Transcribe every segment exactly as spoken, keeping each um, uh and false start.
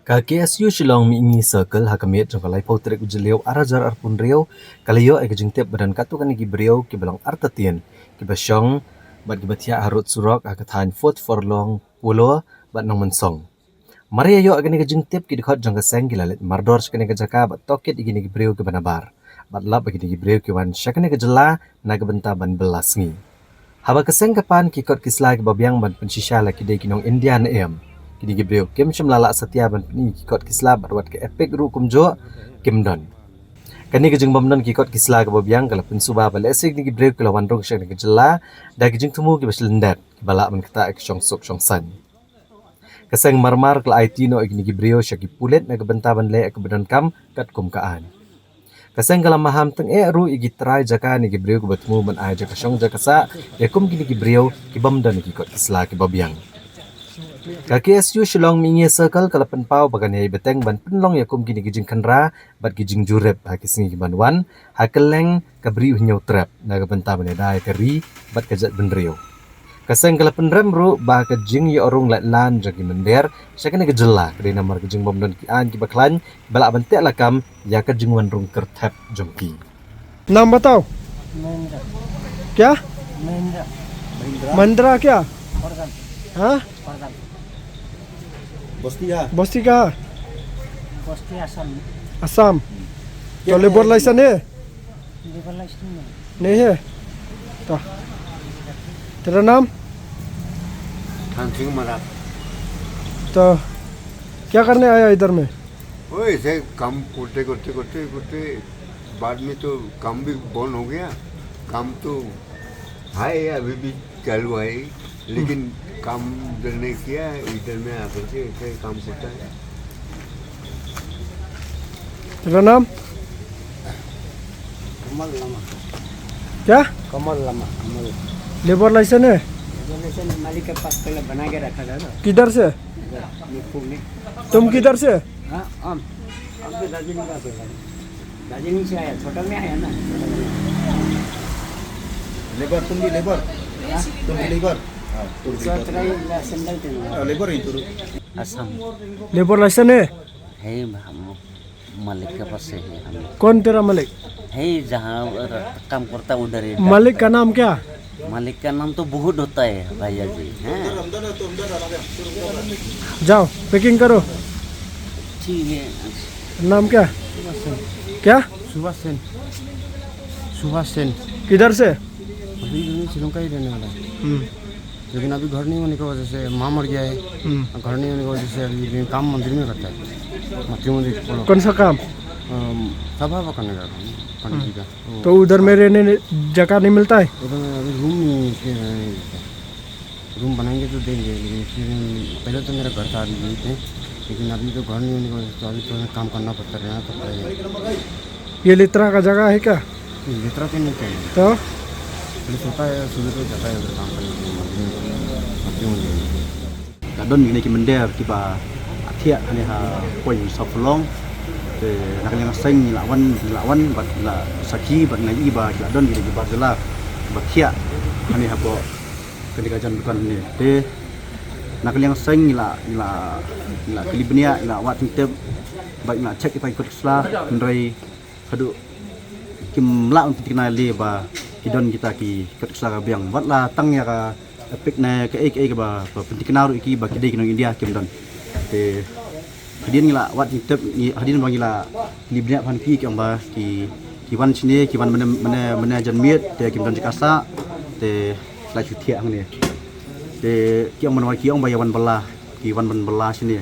Ka K S U Shillong Mihngi Circle ha ka miet jong ka laiphew tarik u Jylliew ar hajar arphew hynriew ka la ïoh ïa ka jingtip ba don katto katne ki briew kiba long artatien kiba shong bad kiba thiah ha rud surok ha ka thaiñ Fourth Furlong, Polo bad Nongmynsong. Mar ïa ïoh ïa kane ka jingtip, ki dkhot jong ka seng ki la leit mardor sha kane ka jaka bad tohkit ïa kine ki briew kiba nabar bad lap ba kine ki briew ki wan sha kane ka jylla na ka bynta ban bylla sngi. Haba ka seng ka pan ki kot ki sla kiba biang ban pynshisha la ki dei ki nong India ne em, kine ki briew kim shym la lah satia ban pyni ki kot ki sla bad wat ka EPIC ruh kumjuh kim don. Kane ka jingbymdon ki kot ki sla kiba biang ka la pynsuba ba lehse kine ki briew ki la wan rung sha kane ka jylla da ki jingthmu kiba shlyndet kiba lah ban ktah ïa ka shongsuk shongsaiñ. Ka seng marmar ka la aiti noh ïa kine ki briew sha ki pulit na ka bynta ban leh ïa kaba donkam katkum ka aiñ. Ka seng ka la maham tyngeh ruh ïa ki trai jaka ne ki briew kiba thmu ban ai jaka shong jaka sah ïa kum kine ki briew kibym don ïa ki kot ki sla kiba biang. Ka K S U Shillong Mihngi Circle ka la pynpaw ba kan ïai bteng ban pynlong ïa kum kine ki jingkhynra bad ki jingjurip ha ki sngi kiban wan ha kylleng ka Bri U Hynñiewtrep na ka bynta ban ïada ïa ka ri bad ka jaitbynriew. Ka seng ka la pynrem ruh ba ka jingïoh rung laitlan jong ki mynder sha kane ka jylla ka dei namar ka jingbymdon ki aiñ kiba khlaiñ ba lah ban teh lakam ïa ka jingwan rung kyrthep jong ki. नाम बताओ। महिंद्रा। क्या? महिंद्रा। महिंद्रा क्या? फॉर्च्यूनर। हाँ? फॉर्च्यूनर। बस्ती कहाँ? बस्ती कहाँ? बस्ती असम। असम। तो लेबर लाइसेंस है? लेबर लाइसेंस नहीं। नहीं है? तो तेरा नाम? थान सिंह मराठ। तो क्या करने आया इधर में? वो ऐसे काम करते, करते, करते, करते बाद में तो काम भी बंद हो गया। काम तो है, अभी भी चालू है, लेकिन काम इधर नहीं किया, इधर में आकर के ऐसे काम करता है। तेरा नाम? कमल लामा। क्या? कमल लामा, कमल। लेबर लाइसेंस है? लेबर लाइसेंस मालिक के पास पहले बना के रखा था ना। किधर से? इधर, निपुण में। तुम किधर से? हाँ, हम, हम तो दार्जिलिंग का थे। दार्जिलिंग से आया, छोटा में आया ना। लेबर, तुम भी लेबर? हाँ। तुम भी लेबर? हाँ, तुम भी दूसरा लेबर। तरह ये सैंडल थे ना। हाँ, लेबर ही तो। असम। लेबर लाइसेंस है? है, हम मालिक के पास से है हम। कौन तेरा मालिक? है, जहाँ र-, काम करता उधर ही। मालिक का नाम क्या? मालिक का नाम तो बहुत होता है, भैया जी, हैं? जाओ, पैकिंग करो। ठीक है। नाम क्या? सुभाष सेन। क्या? सुभाष सेन। सुभाष सेन। किधर से? अभी श्रीलंका ही रहने वाला है। हम्म। लेकिन अभी घर नहीं होने की वजह से, माँ मर गया है। हम्म। घर नहीं होने की वजह से अभी काम मंदिर में करता है, मातृ मंदिर खोलो। कौन सा काम? अम, सभा करने का काम, पंडित जी का। हम्म। तो उधर में रहने जगह नहीं मिलता है? उधर में अभी रूम नहीं, इसलिए रहने नहीं देता। रूम बनाएंगे तो देंगे, लेकिन फिर पहले तो मेरा घर था, अभी यहीं पे, लेकिन अभी तो घर नहीं होने की वजह से तो अभी तो हमें काम करना पड़ता, रहना पड़ता है। ये लित्रा का जगह है क्या? लित्रा तो नहीं चाहिए। तो? पुलिस होता है, सुबह तो जाता है उधर काम करने के लिए, मंदिर में, मंदिर में। Ka don kine ki mynder kiba thiah hangne ha point Sawphlong. Te na ka liang seng ngi la wan, ngi la wan bad ngi la sakhi bad ngi la ïohi ba ki la don kine ki bar jylla ba thiah hangne hapoh kane ka jan dukan hangne. Te na ka liang seng ngi la, ngi la, ngi la kylli bniah, ngi la wad jingtip bad ngi la check ïa ki kot ki sla, hynrei haduh kim lah ban pynthikna lei ba ki don kita ki kot ki sla ka biang. Wat la tang ïa ka EPIC ne kaei kaei kaba, ba pynthikna ruh ïa ki ba ki dei ki nong India kim don. Te hadien ngi la wad jingtip, ngi, hadien ba ngi la kylli bniah bad ki, ki ong ba ki, ki wan shane, ki wan mynne, mynne, mynne janmiet, te kim don jaka sah, te la shu thiah hangne. Te ki ong mynne ki ong ba ïa wan bylla, ki wan ban bylla shane.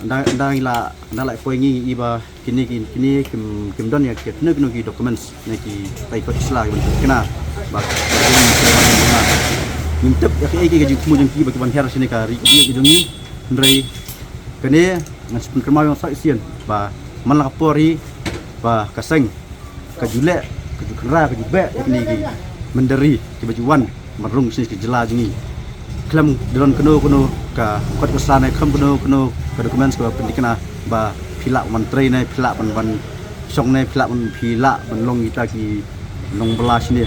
Ynda, ynda ngi la, ynda la poi ngi ïohi ba kine ki, kine kim, kim don ïa ki kino kino ki documents ne ki, ki kot ki sla kiban pynthikna ba ngim tip ïa kaei kaei ka jingthmu jong ki ba ki wan hiar shane ka ri ka jong ngi. Hynrei kane ngan sa pynkynmaw ïa nga sa shisien ba man la ka por hi ba ka seng ka ju leh, ka ju khynra, ka ju beh ïa kine ki mynder ri kiba ju wan ban rung shane ka jylla jong ngi. Khlem da don kano kano ka kot ka sla ne khlem kano kano ka documents kaba pynthikna ba phi lah ban trei ne phi lah ban, ban shong ne phi lah ban, phi lah ban long kita ki nongbylla shane.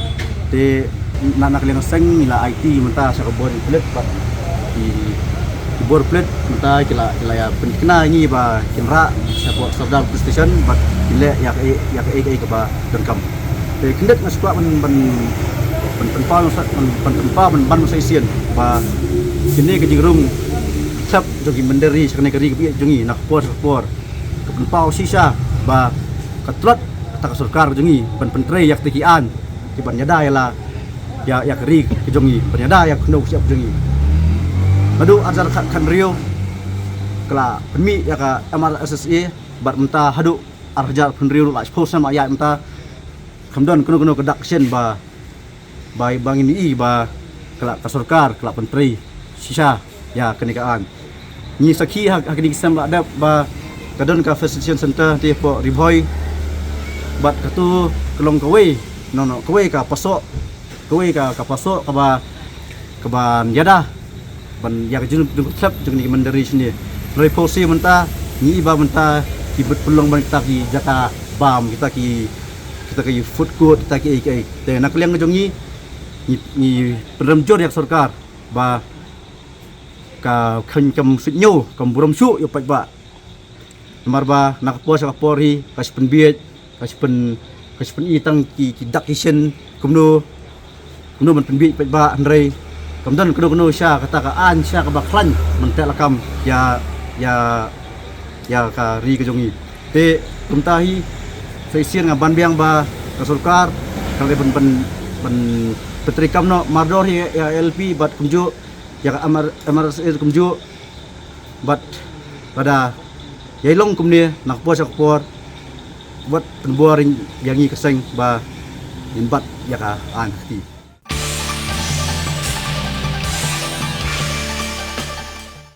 Te na na ka liang seng ngi la aiti mynta sha ka bor pulit bad ki, ki bor pulit mynta ki la, ki la ïa pynthikna ïa ngi ba kin rah sha pdeng Sawdar Police Station bad kin leh ïa kaei, ïa kaei kaei kaba donkam. Te khyndiat nga sngewkwah ban, ban, ban pynpaw ban, ban pynpaw ban ban sa shisien ba kine ka jingrung sap jong ki mynder ri sha kane ka ri ka jong ngi na ka por sha ka por. Ka pynpaw shisha ba ka tlot kata ka sorkar jong ngi ban pyntrei ïa kata ki aiñ ki ban ïada ïa la ïa, ïa ka ri ka jong ngi, ban ïada ïa ka khyndew ka shyiap jong ngi. Naduh arhajar khat, khathynriew ka la pynmih ïa ka M R S S A bad mynta haduh arhajar khathynriew la shiphew snem la ïaid mynta kam don kano kano ka dak sien ba, ba, ba ngin ïohi ba ka la, ka sorkar ka la pyntrei shisha ïa kane ka aiñ. Ngi sakhi ha, ha kine ki snem la dep ba ka don ka facilitation center te hapoh Ri Bhoi bad katu ka long kawei, no, no, kawei ka pasoh, kawei ka, ka pasoh kaba, kaba ïada ban ïa ka jingkyrkhu jong kine ki mynder ri shane. Hynrei phi sa mynta ngi i ba mynta ki bit pynlong ban kita ki jaka bam, kita ki, kita ki food court, kita ki ei ki ei. Te na ka liang jong ngi, ngi, ngi pynrem jur ïa ka sorkar ba ka kheiñ kam suidñiew, kam burom shuh ïa u paidbah. Namar ba na ka por sha ka por hi ka shu pynbieit, ka shu pyn, ka shu pyni tang ki, ki dak ki shin kumno, kumno ban pynbieit paidbah, hynrei kam don kano kano sha kata ka aiñ sha kaba khlaiñ ban teh lakam ïa, ïa, ïa ka ri ka jong ngi. Te kumta hi sa shisien nga ban biang ba ka sorkar ka dei ban, ban, ban pyntreikam noh mardor hi ïa L P bad kumjuh ïa ka M R, M R S A kumjuh bad lada ïai long kumne na ka por sha ka por wat pynbor ïa ngi ka seng ba ngin bat ïa ka aiñ ha kti.